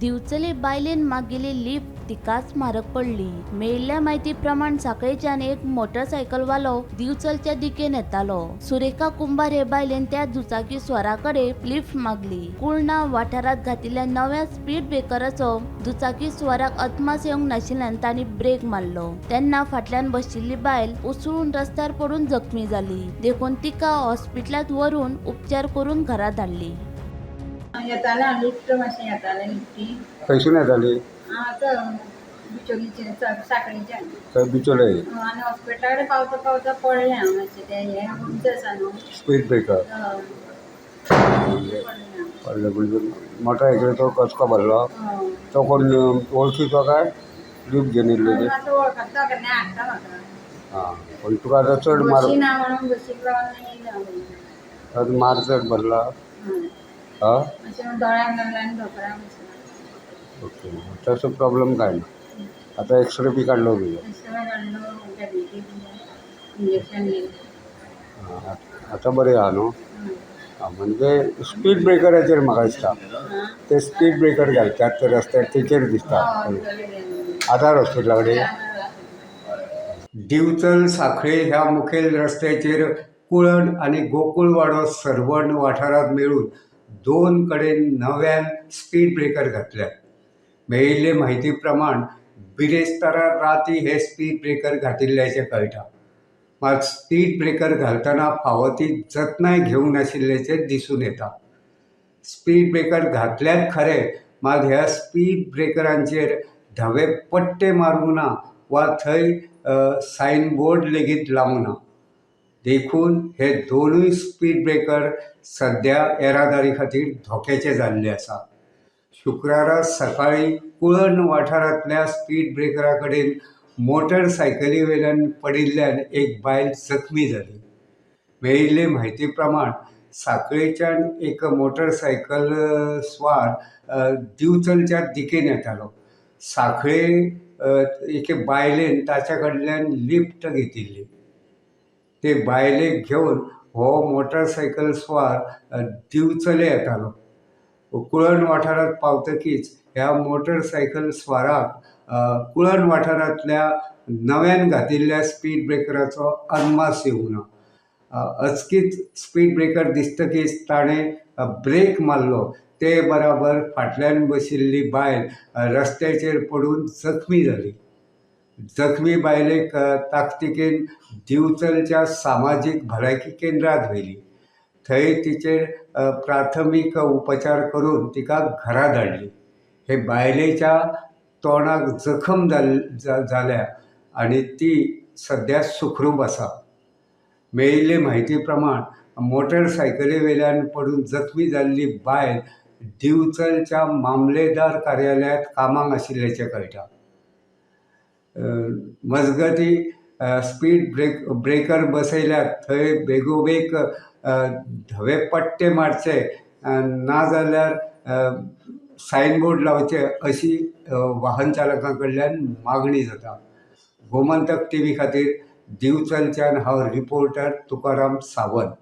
दिवचले बायलेन मागिल्ली लिफ्ट तिकाच म्हारग पडली. मेळिल्ल्या म्हायती प्रमाण सांखळेच्यान एक मोटरसायकलवालो दिवचलच्या दिकेन येतालो. सुरेखा कुंभार हे बायलेन त्या दुचाकी स्वरा कडेन लिफ्ट मागली. कुर्णा वाठारांत घातिल्ल्या नव्या स्पीड ब्रेकराचो दुचाकी स्वराक अदमास येवंक नाशिल्ल्यान तांणी ब्रेक मारलो. तेन्ना फाटल्यान बशिल्ली बायल उसळून रस्त्यार पडून जखमी जाली. देखून तिका हॉस्पिटलांत व्हरून उपचार करून घरा धाडली. येतालें हांव लिफ्ट मातशें येतालें लिफ्टी. खंयसून येताली? आतां बिचोलीचें साखळीच्यान. थंय बिचोले. आनी हॉस्पिटला कडेन पावता पावता पडलें हांव मातशें, तें हें उंच आसा न्हू. Speed breaker. हय, पडलें हांव. पडलें म्हणजे मोटरसायकलीचो कचको भरलो. हय. तो कोण वळखीचो काय लिफ्ट घेवन येयल्लो ते? मातसो वळखता, केन्नाय हाडटा म्हाका. आं, पूण तुका आतां चड मार बशी ना म्हणून बशीक लागून येयलें हांव. आतां मार चड भरला? हय. आं. मातशें दोळ्यांक लागलें आनी धोंपराक मातशें. ओके, तसो प्रॉब्लम कांय ना. आतां एक्सरे बी काडलो तुजो? एक्सरे काडलो, टॅबलेटी दिल्या, इंजेक्शन दिलें. आं, आतां बरें आहा न्हू? हय. आं, म्हणजे स्पीड ब्रेकराचेर म्हाका दिसता ते स्पीड ब्रेकर घालतात ते रस्त्यार तेचेर दिसता. आधार हॉस्पिटला कडेन. दिवचल सांखळे ह्या मुखेल रस्त्याचेर कुळण आनी गोकुळवाडो सर्वण वाठारांत मेळून 2 कडेन नव्यान स्पीड ब्रेकर घातल्यात. मेळिल्ले म्हायती प्रमाण बिरेस्तारा राती हे स्पीड ब्रेकर घातिल्ल्याचें कळटा. मात स्पीड ब्रेकर घालतना फावो ती जतनाय घेवंक नाशिल्ल्याचें दिसून येता. स्पीड ब्रेकर घातल्यात खरें, मात ह्या स्पीड ब्रेकरांचेर धवे पट्टे मारूंक ना वा थंय सायन बोर्ड लेगीत लावंक ना. देखून हे 2 स्पीड ब्रेकर सद्या येरादारी खातीर धोक्याचे जाल्ले आसा. शुक्रारा सकाळीं कुळण वाठारांतल्या स्पीड ब्रेकरा कडेन मोटरसायकली वयल्यान पडिल्ल्यान एक बायल जखमी जाली. मेळिल्ले म्हायती प्रमाण सांखळेच्यान एक मोटरसायकल स्वार दिवचलच्या दिकेन येतालो. सांखळे एके बायलेन ताच्या कडल्यान लिफ्ट घेतिल्ली. ते बायलेक घेवन हो मोटरसायकल स्वार दिवचले येतालो. कुळण वाठारांत पावतकीच ह्या मोटरसायकल स्वाराक कुळण वाठारांतल्या नव्यान घातिल्ल्या स्पीड ब्रेकराचो अदमास येवंक ना. अचकीत स्पीड ब्रेकर दिसतकीच ताणें ब्रेक मारलो. ते बराबर फाटल्यान बशिल्ली बायल रस्त्याचेर पडून जखमी जाली. जखमी बायलेक ताकतिकेन दिवचलच्या सामाजीक भलायकी केंद्रांत व्हेली. थंय तिचेर प्राथमीक उपचार करून तिका घरा धाडली. हे बायलेच्या तोंडाक जखम जाल्या आनी ती सद्या सुखरूप आसा. मेळिल्ले म्हायती प्रमाण मोटरसायकली वयल्यान पडून जखमी जाल्ली बायल दिवचलच्या मामलेदार कार्यालयांत कामाक आशिल्ल्याचें कळटा. मजगती स्पीड ब्रेकर बसयल्यात थंय बेगोबेग धवे पट्टे मारचे, नाजाल्यार सायनबोर्ड लावचे अशी वाहन चालकां कडल्यान मागणी जाता. गोमंतक टीव्ही खातीर दिवचलच्यान हांव रिपोर्टर तुकाराम सावंत.